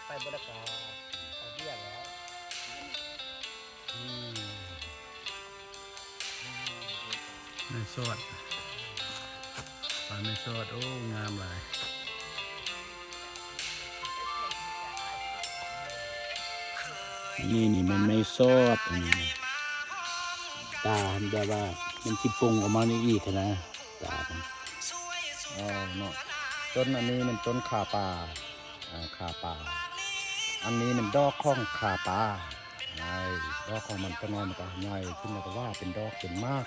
ໄປບໍ່ໄດ້ກໍເອົາເບຍແລ້ວ. ອືມ ແມ່ສອດ ປາແມ່ສອດ ໂອ້ ງາມຫຼາຍ. ນີ້ ນີ້ແມ່ນແມ່ສອດ ອັນນີ້ ຕາແບບວ່າມັນຊິປົ່ງອອກມານີ້ອີກຫັ້ນນະ ຕາມັນ. ເອີ ເນາະ ຕົ້ນອັນນີ້ແມ່ນຕົ້ນຂ່າປ່າ ອ່າ ຂ່າປ່າ. ອັນນີ້ແມ່ນດອກຂອງຂ່າປ່າ. ໄອ້ ດອກຂອງມັນ ຈັກໜ້ອຍມັນກໍໃຫຍ່ຂຶ້ນ ແລ້ວກໍວ່າເປັນດອກເປັນໝາກ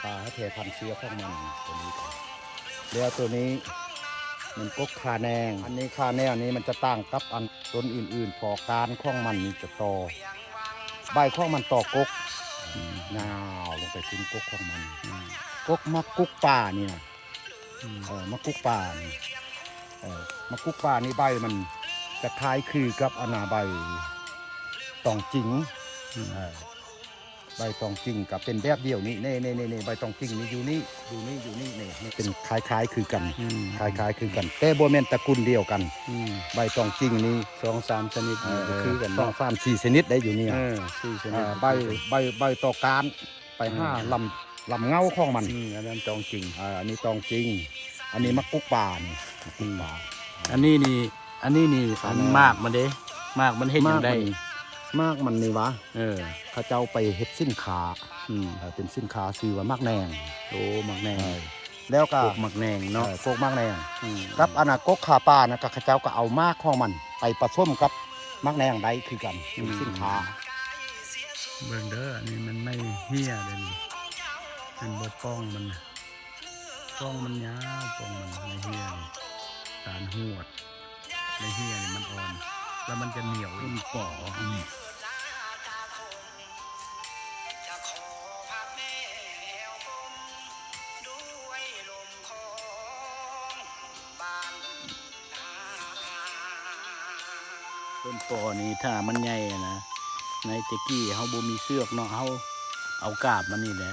ປາໃຫ້ແຜ່ພັນເຊື້ອຂອງມັນ ຕົວນີ້ກໍ. ແລ້ວຕົວນີ້ແມ່ນກົກຂ່າແໜງ. ອັນນີ້ຂ່າແໜງນີ້ມັນຈະຕ່າງກັບອັນຕົ້ນອື່ນໆ ເພາະກ້ານຂອງມັນນີ້ຈະຕໍ່ ໃບຂອງມັນຕໍ່ກົກ ອືມ ຍາວລົງໄປຂຶ້ນກົກຂອງມັນ. ອືມ ກົກໝາກກຸກປ່ານີ້ນະ. ອືມ ເອີ ໝາກກຸກປ່ານີ້ ເອີ ໝາກກຸກປ່ານີ້ໃບມັນຈະຄ້າຍຄືກັບອັນນາໃບຕອງຈິງ. ອືມ ເອີ ໃບຕອງຈິງກໍເປັນແບບດຽວນີ້ ນີ້ໆໆ ໃບຕອງຈິງນີ້ຢູ່ນີ້ ຢູ່ນີ້ ຢູ່ນີ້ ນີ້ ມັນເປັນຄ້າຍໆຄືກັນ. ອືມ ຄ້າຍໆຄືກັນ ແຕ່ບໍ່ແມ່ນຕະກຸນດຽວກັນ. ອືມ ໃບຕອງຈິງນີ້ ສອງສາມຊະນິດ ເອີ ມັນກໍຄືກັນເນາະ ສອງສາມສີ່ຊະນິດໄດ້ຢູ່ນີ້. ເອີ ສີ່ຊະນິດ ເອີ ໃບ ໃບ ໃບຕໍ່ກ້ານ ໄປຫາ ອືມ ລຳ ລຳເຫງົ້າຂອງມັນ. ອືມ ອັນນັ້ນຕອງຈິງ ເອີ ອັນນີ້ຕອງຈິງ ອັນນີ້ໝາກກຸກປ່ານີ້ ໝາກກຸກປ່າ. ອືມ ອັນນີ້ນີ້ ອັນນີ້ນີ້ ອັນໝາກມັນເດ້ ໝາກມັນເຮັດຫຍັງໄດ້? ໝາກມັນນີ້ຫວາ ເອີ ເຂົາເຈົ້າໄປເຮັດສິນຄ້າ. ອືມ ເອີ ເປັນສິນຄ້າຊື່ວ່າໝາກແໜງ. ໂອ້ ໝາກແໜງ ເອີ ແລ້ວກໍ ກົກໝາກແໜງເນາະ ເອີ ກົກໝາກແໜງ. ອືມ ກັບອັນນະ ກົກຂ່າປ່ານະ ກໍເຂົາເຈົ້າກໍເອົາໝາກຂອງມັນໄປປະສົມກັບໝາກແໜງໄດ້ຄືກັນ ເປັນສິນຄ້າ. ອືມ ເບິ່ງເດີ ອັນນີ້ມັນໄມ້ເຮຍເດ້ນີ້ ມັນບໍ່ປ່ອງມັນນະ ປ່ອງມັນຍາວ ປ່ອງມັນໄມ້ເຮຍນີ້ ສານຫວດ ໄມ້ເຮຍນີ້ມັນອ່ອນ ແລ້ວມັນຈະໜຽວ. ຕົ້ນປໍ ອືມ ຕົ້ນປໍນີ້ຖ້າມັນໃຫຍ່ນະ ໃນແຕ່ກີ້ເຮົາບໍ່ມີເຊືອກເນາະ ເຮົາເອົາກາບມັນນີ້ແຫຼະ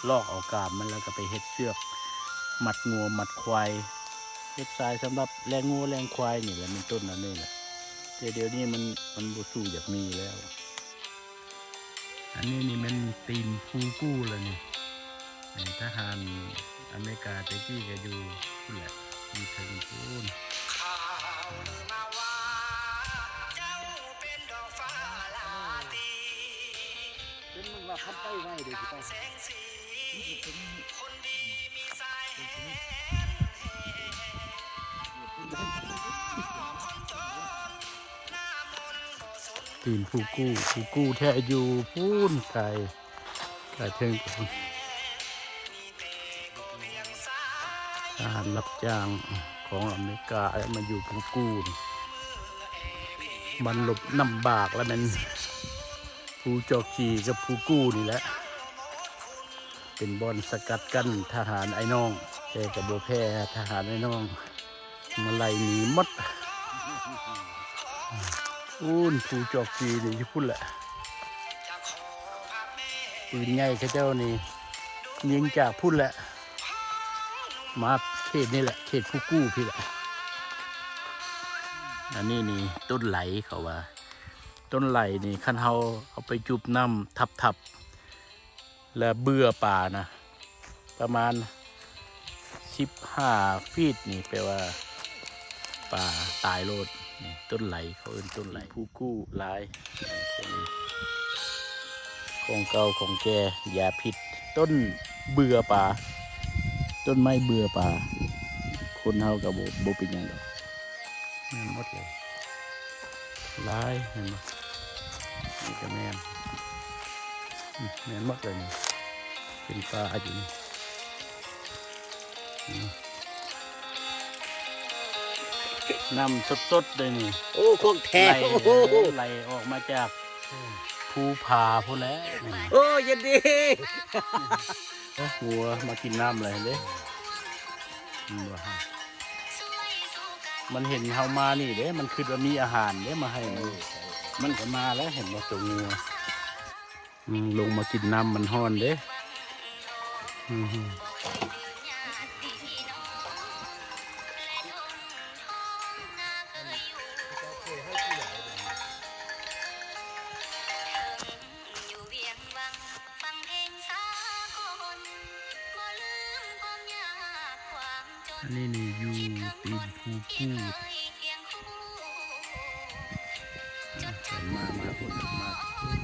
ລອກເອົາກາບມັນ ແລ້ວກໍໄປເຮັດເຊືອກມັດງົວມັດຄວາຍ ເຮັດສາຍສຳລັບແລ່ງງົວແລ່ງຄວາຍນີ້ແຫຼະ ແມ່ນຕົ້ນອັນນີ້ແຫຼະ. ແຕ່ດຽວນີ້ມັນ ມັນບໍ່ສູ້ຢາກມີແລ້ວ. ອັນນີ້ນີ້ແມ່ນຕີນພູກູລະນີ້ ເອີ ທະຫານອາເມລິກາແຕ່ກີ້ກໍຢູ່ພຸ້ນແຫຼະ ຢູ່ເທິງພຸ້ນ. ເປັນມັນວ່າຄັນໄປໄວເດ້ຊິໄປ ຕີນພູກູ ພູກູແທ້ຢູ່ພຸ້ນ ໄກ ໄກເທິງພຸ້ນ. ທະຫານຮັບຈ້າງຂອງອາເມລິກາມາຢູ່ພູກູ ມັນຫຼົບນ້ຳບາກ ແລ້ວແມ່ນພູຈອກຈີກັບພູກູນີ້ແຫຼະ ເປັນບ່ອນສະກັດກັ້ນທະຫານອ້າຍນ້ອງ ແຕ່ກໍບໍ່ແພ້ທະຫານອ້າຍນ້ອງ ມາໄລ່ໜີໝົດ. ພຸ້ນ ພູຈອກຈີນີ້ຢູ່ພຸ້ນແຫຼະ ປືນໃຫຍ່ເຂົາເຈົ້ານີ້ຍິງຈາກພຸ້ນແຫຼະ ມາເຂດນີ້ແຫຼະ ເຂດພູກູພີ້ແຫຼະ. ອັນນີ້ນີ້ຕົ້ນໄຫຼ ເຂົາວ່າ ຕົ້ນໄຫຼນີ້ ຄັນເຮົາເອົາໄປຈຸບນ້ຳທັບໆ ແລ້ວເບື່ອປານະ ປະມານສິບຫ້າຟີດນີ້ ແປວ່າປາຕາຍໂລດ. ນີ້ຕົ້ນໄຫຼ ເຂົາເອີ້ນຕົ້ນໄຫຼ ພູກູຫຼາຍ ຂອງເກົ່າຂອງແກ່ ຢາພິດ ຕົ້ນເບື່ອປາ ຕົ້ນໄມ້ເບື່ອປາ ຄົນເຮົາກໍບໍ່ ບໍ່ເປັນຫຍັງດອກ. ແມ່ນໝົດເລີຍ ຫຼາຍ ເຫັນບໍ່? ນີ້ກໍແມ່ນ ອືມ ແມ່ນໝົດເລີຍນີ້ ເປັນປ່າຢູ່ນີ້ ອືມ ນ້ຳສົດໆເດ້ນີ້. ໂອ້ ຂອງແທ້ ໄຫຼ ໂອ້ໂຫ ໄຫຼອອກມາຈາກ ອືມ ພູຜາພຸ້ນແຫຼະ. ໂອ້ ຍິນດີ. ງົວມາກິນນ້ຳແລ້ວເດ້ ມັນວ່າ ມັນເຫັນເຮົາມານີ້ເດ້ ມັນຄິດວ່າມີອາຫານເດ້ມາໃຫ້ ມັນ ມັນກໍມາແລ້ວ ເຫັນບໍ່ ຕົວງົວ ອືມ ລົງມາກິນນ້ຳ ມັນຮ້ອນເດ້ ອືມ. ອືມ ອືມ ອືມ. ອັນນີ້ນີ້ຢູ່ຕີນພູກູດ ເອີ ເພິ່ນມາ ມາພຸ້ນ ມາພຸ້ນ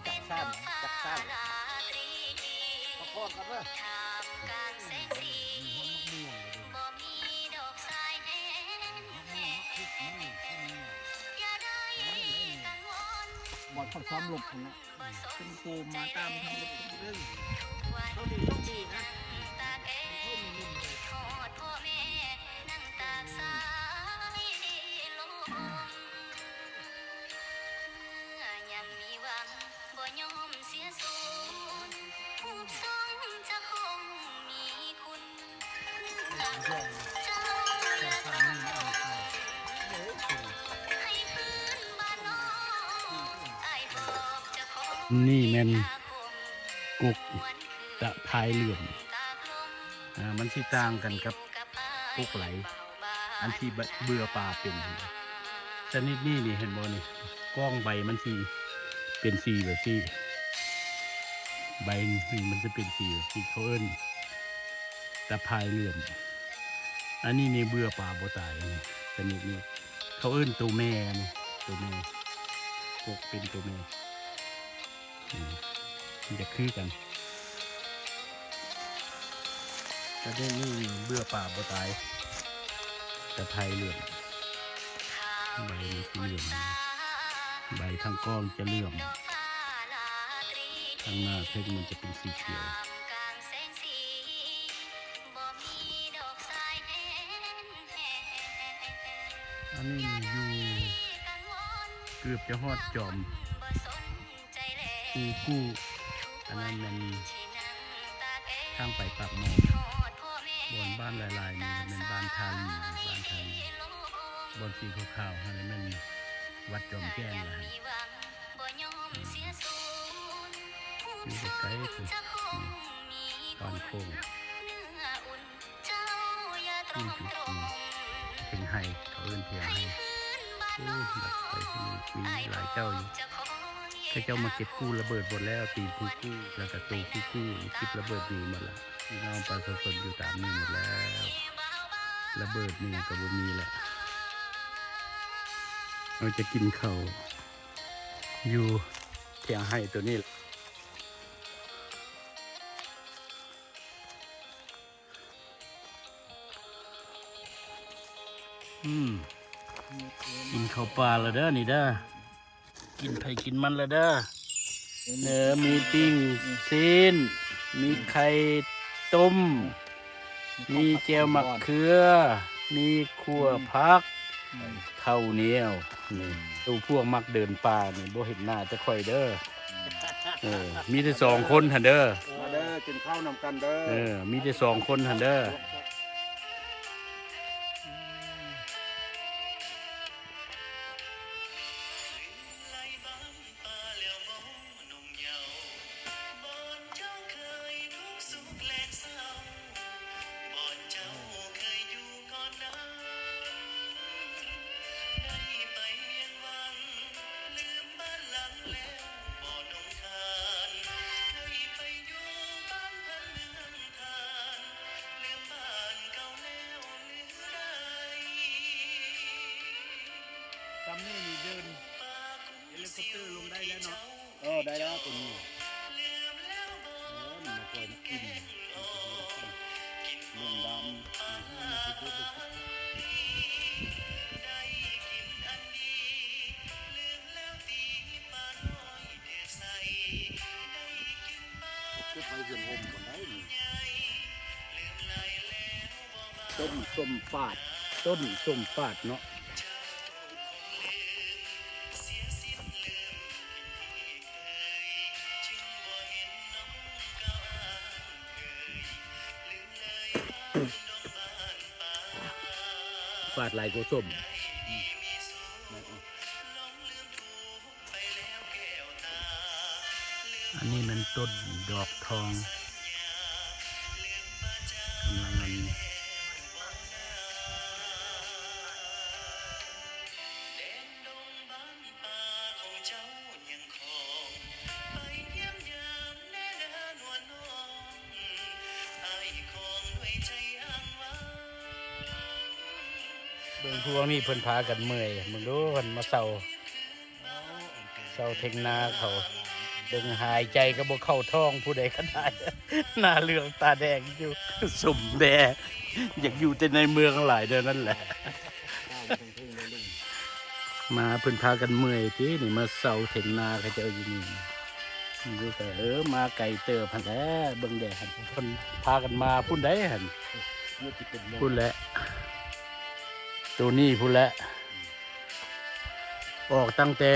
ຈັກສານ ຈັກສານ ປະກອບກັນເດີ ບ່ອນເຂົາຊ້ອມລົບຫັ້ນນະ ເປັນໂກມາຕາມທາງລົບເດີ ໂຊກດີ ໂຊກດີນະ. ນີ້ແມ່ນກົກຕະພາຍເຫຼືອມ ອາ ມັນຊິຕ່າງກັນກັບ ກົກໄຫຼ ອັນທີ່ເບື່ອປາເປັນ ຊະນິດນີ້ນີ້ ເຫັນບໍ່ນີ້ ກ້ອງໃບມັນຊິເປັນສີແບບຊີ້ ໃບໜຶ່ງມັນຈະເປັນສີແບບຊີ້ ເຂົາເອີ້ນຕະພາຍເຫຼືອມ. ອັນນີ້ນີ້ເບື່ອປາບໍ່ຕາຍ ຊະນິດນີ້ ເຂົາເອີ້ນໂຕແມ່ນີ້ ໂຕແມ່ ກົກເປັນໂຕແມ່. ອືມ ມັນຈະຄືກັນ ກະໄດ້ມີເບື່ອປາບໍ່ຕາຍ ຕະໄພເຫຼືອມ ໃບມັນຊິເຫຼືອມ ໃບທາງກ້ອງຈະເຫຼືອມ ທາງໜ້າເທິງມັນຈະເປັນສີຂຽວ. ອັນນີ້ຢູ່ເກືອບຈະຮອດຈອມ ພູກູດ ອັນນັ້ນແມ່ນທາງໄປປາກໝໍ້ ບ່ອນບ້ານຫຼາຍໆນີ້ແມ່ນບ້ານທ່າລີ ບ້ານທ່າລີ ບ່ອນສີຂາວໆຫັ້ນແມ່ນວັດຈອມແຈ້ງລະຫັ້ນ ອືມ ຢູ່ໃກ້ໆພຸ້ນ ບ້ານໂຄ້ງ. ເປັນໄຮ່ ເຂົາເອີ້ນພຽງໄຮ່ ໂອ້ ໄປພຸ້ນມີຫຼາຍເຈົ້າຢູ່ ເຂົາເຈົ້າມາເກັບກູ້ລະເບີດໝົດແລ້ວ ຕີນພູກູ້ ແລ້ວກະໂຕພູກູ້ນີ້ເກັບລະເບີດໜີໝົດລະ ພີ່ນ້ອງປະຊາຊົນຢູ່ຕາມນີ້ໝົດແລ້ວ ລະເບີດນີ້ກະບໍ່ມີລະ ເຮົາຈະກິນເຂົ້າຢູ່ຖຽງໄຮ່ໂຕນີ້ລະ. ອືມ ກິນເຂົ້າປ່າລະເດີນີ້ເດີ ກິນໃຜກິນມັນລະເດີ ເອີ ມີປີ້ງຊີ້ນ ມີໄຂ່ຕົ້ມ ມີແຈ່ວໝາກເຂືອ ມີຂົ້ວຜັກ ເຂົ້າໜຽວ ນີ້ ໂຕພວກມັກເດີນປ່ານີ້ ບໍ່ເຫັນໜ້າແຕ່ຂ້ອຍເດີ ເອີ ມີແຕ່ສອງຄົນຫັ້ນເດີ ມາເດີ ກິນເຂົ້ານຳກັນເດີ ເອີ ມີແຕ່ສອງຄົນຫັ້ນເດີ. ຊຳນີ້ນີ້ເດີນເອລິຄໍບເຕີລົງໄດ້ແລ້ວເນາະ ເອີ ໄດ້ແລ້ວຕົວນີ້ ເອີ ມັນມາປ່ອຍມາກິນ ເບິ່ງດຳ ເກັບໄວ້ເຮືອນຮົ່ມກ່ອນໄດ້ນີ້ ຕົ້ນສົ້ມປາດ ຕົ້ນສົ້ມປາດເນາະ ປາດຫຼາຍກວ່າສົ້ມ. ອັນນີ້ແມ່ນຕົ້ນດອກທອງ ກຳລັງອັນນີ້. ເບິ່ງພວກນີ້ເພິ່ນພາກັນເມື່ອຍ ເບິ່ງດູ ເພິ່ນມາເຊົາ ເຊົາເຖິງນາເຂົາ ເບິ່ງຫາຍໃຈກໍບໍ່ເຂົ້າທ້ອງຜູ້ໃດກໍໄດ້ ໜ້າເຫຼືອງຕາແດງຢູ່ ສົມແດ່ ຢາກຢູ່ແຕ່ໃນເມືອງຫຼາຍແນວນັ້ນແຫຼະ. ມາເພິ່ນພາກັນເມື່ອຍຕິນີ້ ມາເຊົາເຖິງນາເຂົາເຈົ້າຢູ່ນີ້ ຢູ່ກະ ເອີ ມາໄກເຕີບຫັ້ນແຫຼະ ເບິ່ງແດ່ຫັ້ນ ເພິ່ນພາກັນມາພຸ້ນໃດຫັ້ນ ພຸ້ນແຫຼະ ໂຕນີ້ພຸ້ນແຫຼະ ອອກຕັ້ງແຕ່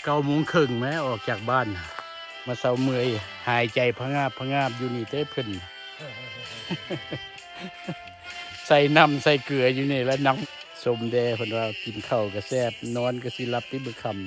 ເກົ້າໂມງເຄິ່ງແມ້ ອອກຈາກບ້ານ ມາເຊົາເມື່ອຍ ຫາຍໃຈພະງາບໆຢູ່ນີ້ເດີເພິ່ນ ໃສ່ນ້ຳໃສ່ເກືອຢູ່ນີ້ລະ ນັ່ງ ສົມແດ່ເພິ່ນວ່າ ກິນເຂົ້າກະແຊບ ນອນກະຊິຫຼັບຕິມື້ຄ່ຳ.